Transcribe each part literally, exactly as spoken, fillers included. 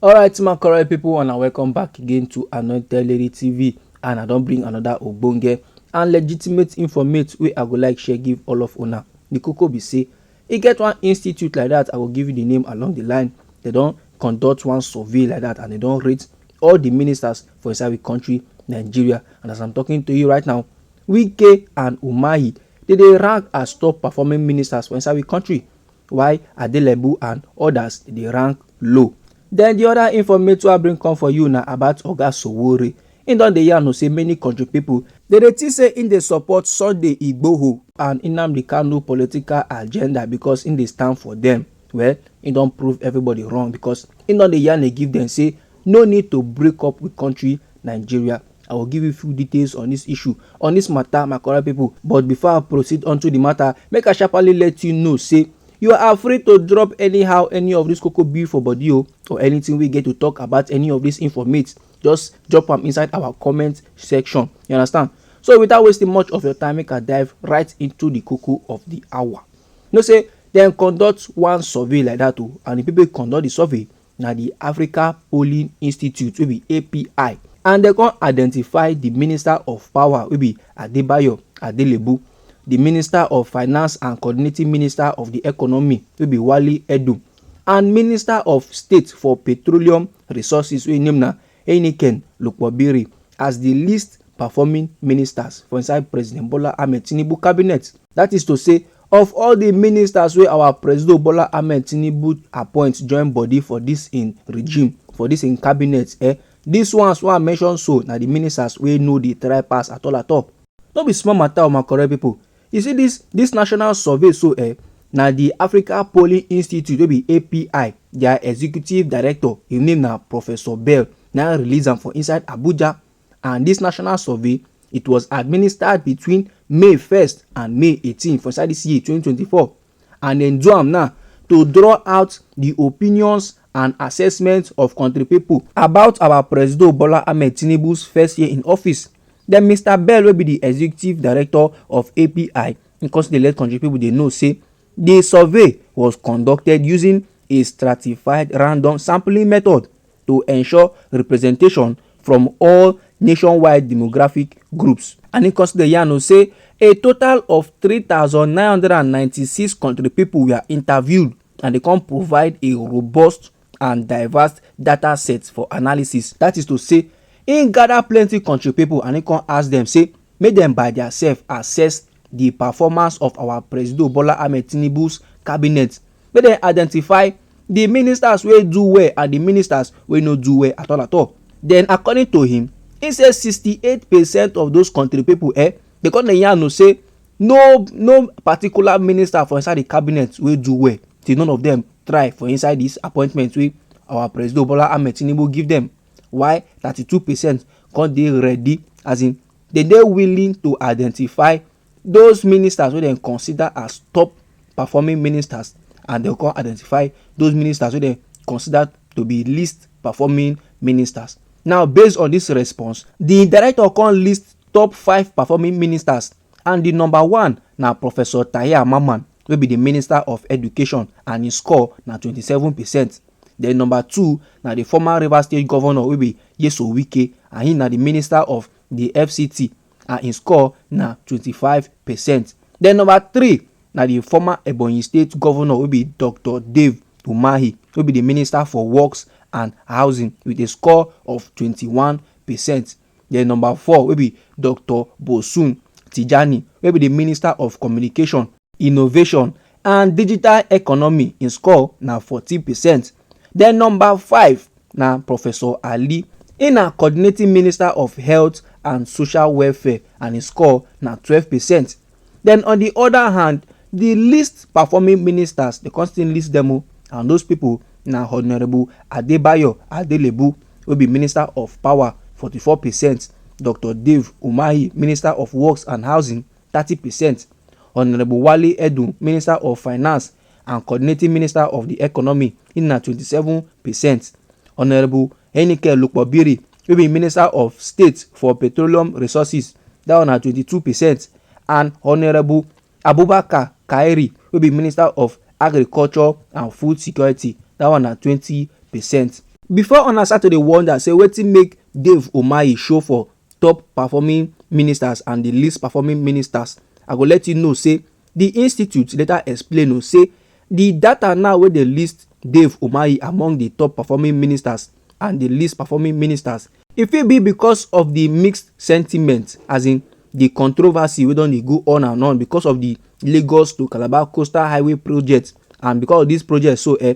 Alright, my correct people, and welcome back again to Anointed Lady T V. And I don bring another ogbonge and legitimate informate wey I go like share give all of una. The koko be say, e get one institute like that, I go give you the name along the line. They don conduct one survey like that, and they don rate all the ministers for inside the country, Nigeria. And as I'm talking to you right now, Wike and Umahi, they dey rank as top performing ministers for inside the country, while Adelebu and others dey rank low. Then the other informate wey I bring come for you na about Oga Sowore. Im don dey yarn say many country people dey dey think say im dey support Sunday Igboho and Nnamdi Kanu political agenda because im dey stand for them. Well, im don prove everybody wrong because im don dey yarn dey give them say no need to break up with country Nigeria. I will give you few details on this issue, on this matter, my correct people. But before I proceed onto the matter, make I sharply let you know say you are free to drop anyhow any of this koko bill for body o, or anything we get to talk about any of this informate. Just drop am inside our comment section. You understand? So without wasting much of your time, make I dive right into the koko of the hour. You know say dem conduct one survey like that o, and the people conduct the survey na the Africa Polling Institute, wey be A P I, and dem come identify the Minister of Power, wey be Adebayo Adelebu, the Minister of Finance and Coordinating Minister of the Economy, wey be Wale Edun, and Minister of State for Petroleum Resources, wey im name na Heineken Lukpobiri, as the least performing ministers for inside President Bola Ahmed Tinubu cabinet. That is to say, of all the ministers wey our President Bola Ahmed Tinubu appoint join body for this im regime, for this im cabinet, eh, these ones wey I mention so na the ministers wey no dey try pass at all at all. No be small matter o, my correct people. You see this, this national survey so, eh, na the Africa Polling Institute, wey be A P I, their executive director, im name na Professor Bell, na release am for inside Abuja. And this national survey, it was administered between May first and May eighteen for inside this year, twenty twenty-four. And dem do am now to draw out the opinions and assessment of country people about our President Bola Ahmed Tinubu's first year in office. Then Mister Bell, wey be the executive director of A P I, im come still dey let country people dey know say the survey was conducted using a stratified random sampling method to ensure representation from all nationwide demographic groups. And im come still dey yarn say a total of three thousand nine hundred and ninety-six country people were interviewed, and dem come provide a robust and diverse data set for analysis. That is to say, im gather plenty country people and im come ask dem say make dem by theirself assess the performance of our President Bola Ahmed Tinubu's cabinet. Make dem identify the ministers wey do well and the ministers wey no do well at all at all. Then, according to him, he say sixty-eight percent of those country people, eh, dem come dey yarn say no, no particular minister for inside the cabinet wey do well. Say none of them try for inside this appointment wey our President Bola Ahmed Tinubu give them. Why thirty-two percent come dey ready, as in, dem dey willing to identify those ministers wey dem consider as top performing ministers, and dem come identify those ministers wey dem consider to be least performing ministers. Now, based on this response, the director come list top five performing ministers, and the number one na Professor Tahir Mamman, wey be the Minister of Education, and im score na twenty-seven percent. Then number two na the former Rivers State Governor, wey be Nyesom Wike, and he na the Minister of the F C T, and im score na twenty-five percent. Then number three na the former Ebonyi State Governor, wey be Doctor Dave Umahi, wey be the Minister for Works and Housing, with a score of twenty-one percent. Then number four, wey be Doctor Bosun Tijani, wey be the Minister of Communication, Innovation and Digital Economy, im score na fourteen percent. Then number five na Professor Ali, im na Coordinating Minister of Health and Social Welfare, and im score na twelve percent. Then on the other hand, the least performing ministers, dem come still list dem o, and those people na Honourable Adebayo Adelebu, wey be Minister of Power, forty-four percent, Doctor Dave Umahi, Minister of Works and Housing, thirty percent, Honourable Wale Edun, Minister of Finance and Coordinating Minister of the Economy, im na twenty-seven percent, Honourable Heineken Lukpobiri, wey be Minister of State for Petroleum Resources, that one na twenty-two percent, and Honourable Abubakar Kairi, wey be Minister of Agriculture and Food Security, that one na twenty percent. Before una start to dey wonder say wetin make Dave Umahi show for top performing ministers and the least performing ministers, I go let you know say the institute later explain o say the data now wey dey list Dave Umahi among the top performing ministers and the least performing ministers, e fit be because of the mixed sentiment, as in the controversy wey don dey go on and on because of the Lagos to Calabar Coastal Highway project, and because of this project so, eh,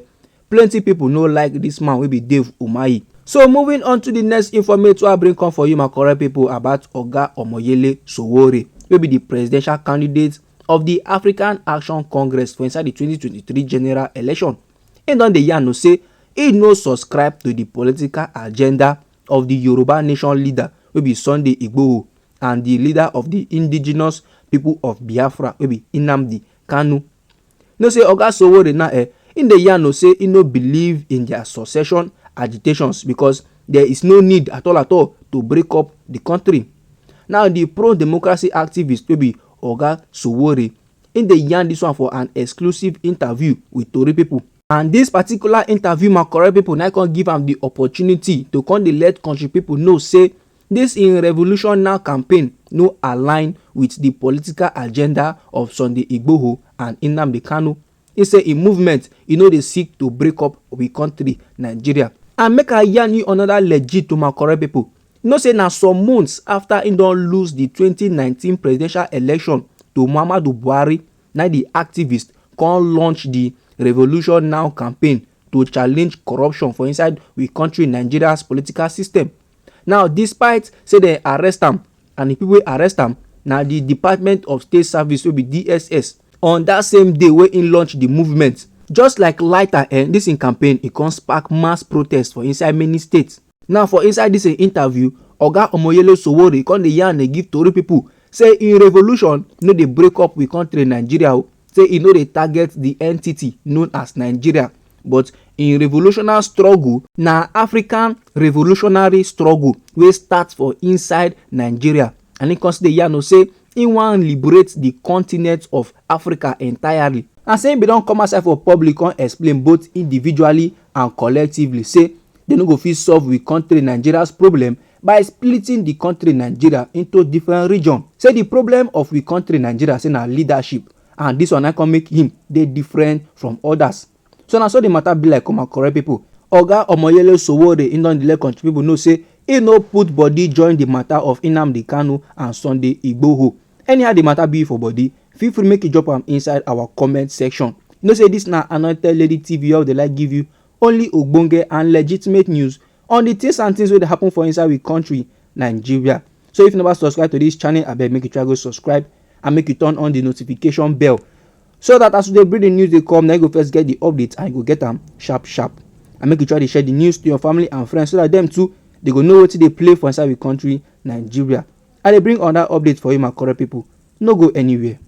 plenty people no like this man wey be Dave Umahi. So moving on to the next informate wey I bring come for you, my correct people, about Oga Omoyele Sowore, wey be the presidential candidate of the African Action Congress for inside the twenty twenty-three general election. He don dey yarn o say he no subscribe to the political agenda of the Yoruba nation leader wey be Sunday Igboho and the leader of the indigenous people of Biafra wey be Nnamdi Kanu. No say Oga Sowore now, eh, he dey yarn o say he no believe in their succession agitations because there is no need at all at all to break up the country. Now the pro-democracy activist wey be Oga Sowore, he dey yarn this one for an exclusive interview with Tori people. And this particular interview, my correct people, na come give am the opportunity to come dey let country people know say this in revolution now campaign no align with the political agenda of Sunday Igboho and Nnamdi Kanu. He say im movement, e no dey seek to break up we country, Nigeria. And make I yarn you another legit to my correct people. You know say na some months after he don lose the twenty nineteen presidential election to Muhammadu Buhari, na the activist come launch the Revolution Now campaign to challenge corruption for inside we country, Nigeria's political system. Now, despite say dem arrest am, and the people wey arrest am na the Department of State Service wey be D S S, on that same day wey he launch the movement, just like lighter, eh, this in campaign, e come spark mass protest for inside many states. Now, for inside this, eh, interview, Oga Omoyele Sowore come dey yarn dey give Tori people say in revolution no dey break up we country, Nigeria o, say e no dey target the entity known as Nigeria, but in revolutionary struggle na African revolutionary struggle wey start for inside Nigeria. And he come still dey yarn o say he wan liberate the continent of Africa entirely. And say he bin don come outside for public come explain both individually and collectively say dem no go fit solve we country Nigeria's problem by splitting the country Nigeria into different region. Say the problem of we country Nigeria say na leadership, and this one na come make him dey different from others. So na so the matter be like, come on, correct people. Oga Omoyele Sowore, he don dey let country people know say he no put body join the matter of Nnamdi Kanu and Sunday Igboho. Anyhow the matter be for body, feel free make you drop am inside our comment section. You know say this na Anointed Lady T V, all dey like give you only ogbonge and legitimate news on the things and things wey dey happen for inside we country, Nigeria. So if you never subscribe to this channel, abeg make you try go subscribe and make you turn on the notification bell, so that as we dey bring the news dey come, na you go first get the update and you go get am sharp sharp. And make you try dey share the news to your family and friends so that dem too, they go know wetin dey play for inside we country, Nigeria. I dey bring another update for you, my correct people. No go anywhere.